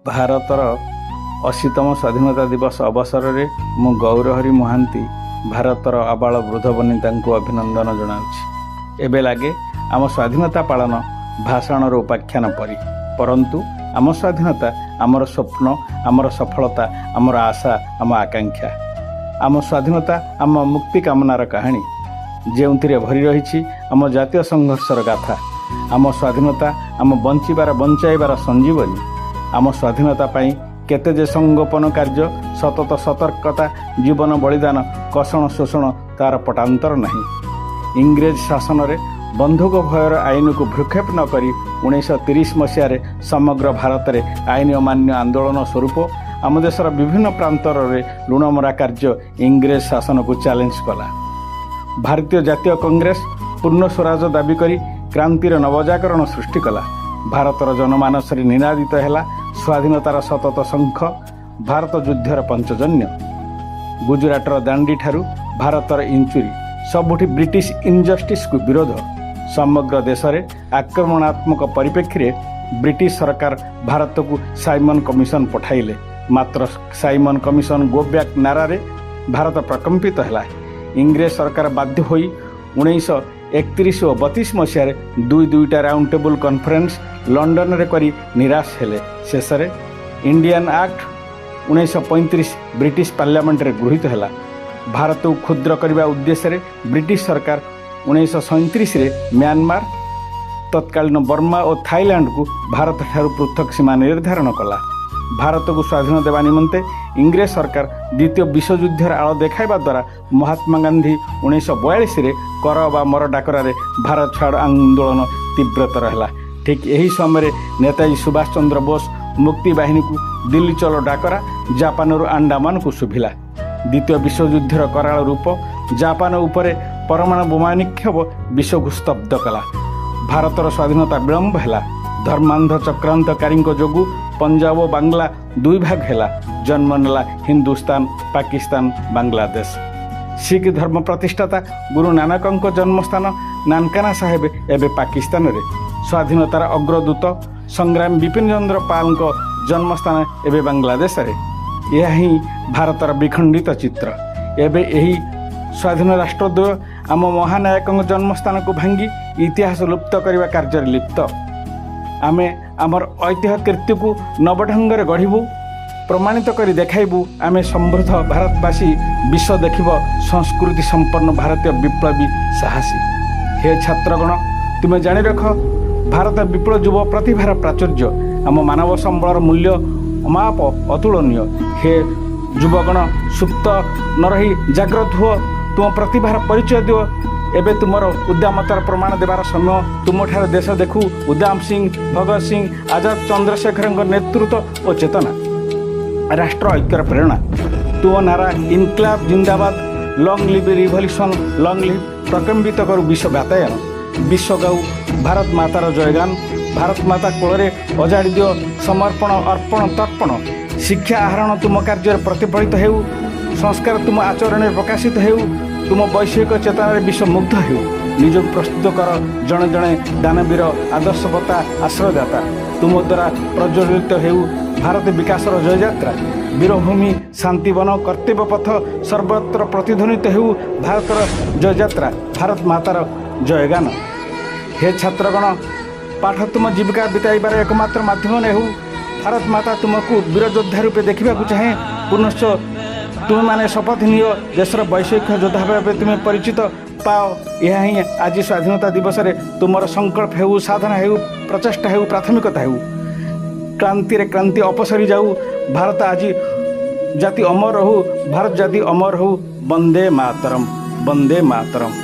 ଭାରତର 80ତମ ସ୍ୱାଧୀନତା ଦିବସ ଅବସରରେ ମୁଁ ଗୌରହରି ମହାନ୍ତି ଭାରତର ଆବାଳ ବୃଦ୍ଧ ବନିତାଙ୍କୁ ଅଭିନନ୍ଦନ ଜଣାଉଛି। ଏବେ ଲାଗେ ଆମ ସ୍ୱାଧୀନତା ପାଳନ ଭାଷଣର ଉପାଖ୍ୟାନ ପରି, ପରନ୍ତୁ ଆମ ସ୍ୱାଧୀନତା ଆମର ସ୍ୱପ୍ନ, ଆମର ସଫଳତା, ଆମର ଆଶା, ଆମ ଆକାଂକ୍ଷା। ଆମ ସ୍ୱାଧୀନତା ଆମ ମୁକ୍ତି କାମନାର କାହାଣୀ, ଯେଉଁଥିରେ ଭରି ରହିଛି ଆମ ଜାତୀୟ ସଂଘର୍ଷର ଗାଥା। ଆମ ସ୍ୱାଧୀନତା ଆମ ବଞ୍ଚିବାର ବଞ୍ଚାଇବାର ସଞ୍ଜୀବନୀ। ଆମ ସ୍ୱାଧୀନତା ପାଇଁ କେତେ ଯେ ସଂଗୋପନ କାର୍ଯ୍ୟ, ସତତ ସତର୍କତା, ଜୀବନ ବଳିଦାନ, କଷଣ ଶୋଷଣ, ତା'ର ପଟାନ୍ତର ନାହିଁ। ଇଂରେଜ ଶାସନରେ ବନ୍ଧୁକ ଭୟର ଆଇନକୁ ଭ୍ରୂକ୍ଷେପ ନ କରି 1930 ମସିହାରେ ସମଗ୍ର ଭାରତରେ ଆଇନ ଅମାନ୍ୟ ଆନ୍ଦୋଳନ ସ୍ୱରୂପ ଆମ ଦେଶର ବିଭିନ୍ନ ପ୍ରାନ୍ତରରେ ଲୁଣମରା କାର୍ଯ୍ୟ ଇଂରେଜ ଶାସନକୁ ଚ୍ୟାଲେଞ୍ଜ କଲା। ଭାରତୀୟ ଜାତୀୟ କଂଗ୍ରେସ ପୂର୍ଣ୍ଣ ସ୍ୱରାଜ ଦାବି କରି କ୍ରାନ୍ତିର ନବଜାଗରଣ ସୃଷ୍ଟି କଲା। ଭାରତର ଜନମାନସରେ ନିନାଦିତ ହେଲା ସ୍ୱାଧୀନତାର ସତତ ଶଙ୍ଖ, ଭାରତ ଯୁଦ୍ଧର ପଞ୍ଚଜନ୍ୟ। ଗୁଜୁରାଟର ଦାଣ୍ଡିଠାରୁ ଭାରତର ଇଞ୍ଚୁରୀ, ସବୁଠି ବ୍ରିଟିଶ ଇନଜଷ୍ଟିସକୁ ବିରୋଧ। ସମଗ୍ର ଦେଶରେ ଆକ୍ରମଣାତ୍ମକ ପରିପ୍ରେକ୍ଷୀରେ ବ୍ରିଟିଶ ସରକାର ଭାରତକୁ ସାଇମନ କମିଶନ ପଠାଇଲେ। ମାତ୍ର ସାଇମନ କମିଶନ ଗୋ ବ୍ୟାକ୍ ନାରାରେ ଭାରତ ପ୍ରକମ୍ପିତ ହେଲା। ଇଂରେଜ ସରକାର ବାଧ୍ୟ ହୋଇ 1931 ଓ 32 ମସିହାରେ ଦୁଇ ଦୁଇଟା ରାଉଣ୍ଡ ଟେବୁଲ କନଫରେନ୍ସ ଲଣ୍ଡନରେ କରି ନିରାଶ ହେଲେ। ଶେଷରେ ଇଣ୍ଡିଆନ୍ ଆକ୍ଟ 1935 ବ୍ରିଟିଶ ପାର୍ଲାମେଣ୍ଟରେ ଗୃହୀତ ହେଲା। ଭାରତକୁ କ୍ଷୁଦ୍ର କରିବା ଉଦ୍ଦେଶ୍ୟରେ ବ୍ରିଟିଶ ସରକାର 1937ରେ ମ୍ୟାନମାର, ତତ୍କାଳୀନ ବର୍ମା ଓ ଥାଇଲାଣ୍ଡକୁ ଭାରତଠାରୁ ପୃଥକ ସୀମା ନିର୍ଦ୍ଧାରଣ କଲା। ଭାରତକୁ ସ୍ୱାଧୀନ ଦେବା ନିମନ୍ତେ ଇଂରେଜ ସରକାର ଦ୍ୱିତୀୟ ବିଶ୍ୱଯୁଦ୍ଧର ଆଳ ଦେଖାଇବା ଦ୍ୱାରା ମହାତ୍ମା ଗାନ୍ଧୀ 1942ରେ କର ବା ମର ଡାକରାରେ ଭାରତ ଛାଡ଼ ଆନ୍ଦୋଳନ ତୀବ୍ରତର ହେଲା। ଠିକ୍ ଏହି ସମୟରେ ନେତାଜୀ ସୁଭାଷ ଚନ୍ଦ୍ର ବୋଷ ମୁକ୍ତି ବାହିନୀକୁ ଦିଲ୍ଲୀ ଚଲୋ ଡାକରା ଜାପାନରୁ ଆଣ୍ଡାମାନକୁ ଶୁଭିଲା। ଦ୍ୱିତୀୟ ବିଶ୍ୱଯୁଦ୍ଧର କରାଳ ରୂପ ଜାପାନ ଉପରେ ପରମାଣୁ ବୋମା ନିକ୍ଷେପ ବିଶ୍ୱକୁ ସ୍ତବ୍ଧ କଲା। ଭାରତର ସ୍ୱାଧୀନତା ବିଳମ୍ବ ହେଲା। ଧର୍ମାନ୍ଧ ଚକ୍ରାନ୍ତକାରୀଙ୍କ ଯୋଗୁଁ ପଞ୍ଜାବ ଓ ବାଂଲା ଦୁଇ ଭାଗ ହେଲା। ଜନ୍ମ ନେଲା ହିନ୍ଦୁସ୍ତାନ, ପାକିସ୍ତାନ, ବାଂଲାଦେଶ। ଶିଖ ଧର୍ମ ପ୍ରତିଷ୍ଠାତା ଗୁରୁ ନାନକଙ୍କ ଜନ୍ମସ୍ଥାନ ନାନକାନା ସାହେବ ଏବେ ପାକିସ୍ତାନରେ। ସ୍ୱାଧୀନତାର ଅଗ୍ରଦୂତ ସଂଗ୍ରାମୀ ବିପିନ ଚନ୍ଦ୍ର ପାଲଙ୍କ ଜନ୍ମସ୍ଥାନ ଏବେ ବାଂଲାଦେଶରେ। ଏହା ହିଁ ଭାରତର ବିଖଣ୍ଡିତ ଚିତ୍ର। ଏବେ ଏହି ସ୍ୱାଧୀନ ରାଷ୍ଟ୍ରଦ୍ୱୟ ଆମ ମହାନାୟକଙ୍କ ଜନ୍ମସ୍ଥାନକୁ ଭାଙ୍ଗି ଇତିହାସ ଲୁପ୍ତ କରିବା କାର୍ଯ୍ୟରେ ଲିପ୍ତ। ଆମେ ଆମର ଐତିହ୍ୟ କୀର୍ତ୍ତିକୁ ନବଢଙ୍ଗରେ ଗଢ଼ିବୁ, ପ୍ରମାଣିତ କରି ଦେଖାଇବୁ ଆମେ ସମୃଦ୍ଧ ଭାରତବାସୀ। ବିଶ୍ୱ ଦେଖିବ ସଂସ୍କୃତି ସମ୍ପନ୍ନ ଭାରତୀୟ ବିପ୍ଳବୀ ସାହସୀ। ହେ ଛାତ୍ରଗଣ, ତୁମେ ଜାଣି ରଖ, ଭାରତ ବିପୁଳ ଯୁବ ପ୍ରତିଭାର ପ୍ରାଚୁର୍ଯ୍ୟ। ଆମ ମାନବ ସମ୍ବଳର ମୂଲ୍ୟ ଅମାପ, ଅତୁଳନୀୟ। ହେ ଯୁବଗଣ, ସୁପ୍ତ ନ ରହି ଜାଗ୍ରତ ହୁଅ, ତୁମ ପ୍ରତିଭାର ପରିଚୟ ଦିଅ। ଏବେ ତୁମର ଉଦ୍ଦାମତାର ପ୍ରମାଣ ଦେବାର ସମୟ। ତୁମଠାରେ ଦେଶ ଦେଖୁ ଉଦ୍ଦାମ ସିଂ, ଭଗତ ସିଂ, ଆଜାଦ, ଚନ୍ଦ୍ରଶେଖରଙ୍କ ନେତୃତ୍ୱ ଓ ଚେତନା, ରାଷ୍ଟ୍ର ଐକ୍ୟର ପ୍ରେରଣା। ତୁମ ନାରା ଇନକ୍ଲାବ ଜିନ୍ଦାବାଦ, long live revolution, long live ପ୍ରକମ୍ପିତ କରୁ ବିଶ୍ୱ ବାତାୟନ। ବିଶ୍ୱ ଗାଉ ଭାରତ ମାତାର ଜୟଗାନ। ଭାରତ ମାତା କୋଳରେ ଅଜାଡ଼ି ଦିଅ ସମର୍ପଣ, ଅର୍ପଣ, ତର୍ପଣ। ଶିକ୍ଷା ଆହରଣ ତୁମ କାର୍ଯ୍ୟରେ ପ୍ରତିଫଳିତ ହେଉ, ସଂସ୍କାର ତୁମ ଆଚରଣରେ ପ୍ରକାଶିତ ହେଉ, ତୁମ ବୈଷୟିକ ଚେତନାରେ ବିଶ୍ୱ ମୁଗ୍ଧ ହେଉ। ନିଜକୁ ପ୍ରସ୍ତୁତ କର ଜଣେ ଜଣେ ଦାନବୀର, ଆଦର୍ଶବତା, ଆଶ୍ରୟଦାତା। ତୁମ ଦ୍ୱାରା ପ୍ରଜ୍ୱଳିତ ହେଉ ଭାରତ ବିକାଶର ଜୟଯାତ୍ରା। ବୀରଭୂମି, ଶାନ୍ତିବନ, କର୍ତ୍ତବ୍ୟ ପଥ ସର୍ବତ୍ର ପ୍ରତିଧ୍ୱନିତ ହେଉ ଭାରତର ଜୟଯାତ୍ରା, ଭାରତ ମାତାର ଜୟଗାନ। ହେ ଛାତ୍ରଗଣ, ପାଠ ତୁମ ଜୀବିକା ବିତାଇବାର ଏକମାତ୍ର ମାଧ୍ୟମ ନ ହେଉ। ଭାରତ ମାତା ତୁମକୁ ବୀରଯୋଦ୍ଧା ରୂପେ ଦେଖିବାକୁ ଚାହେଁ। ପୁନଶ୍ଚ ତୁମେମାନେ ଶପଥ ନିଅ, ଦେଶର ବୈଷୟିକ ଯୋଦ୍ଧା ଭାବେ ତୁମେ ପରିଚିତ ପାଅ। ଏହା ହିଁ ଆଜି ସ୍ୱାଧୀନତା ଦିବସରେ ତୁମର ସଂକଳ୍ପ ହେଉ, ସାଧନା ହେଉ, ପ୍ରଚେଷ୍ଟା ହେଉ, ପ୍ରାଥମିକତା ହେଉ। କ୍ଳାନ୍ତିରେ କ୍ରାନ୍ତି ଅପସରି ଯାଉ। ଭାରତ ଆଜି ଜାତି ଅମର ରହୁ, ଭାରତ ଜାତି ଅମର ହଉ। ବନ୍ଦେ ମାତରମ୍, ବନ୍ଦେ ମାତରମ୍।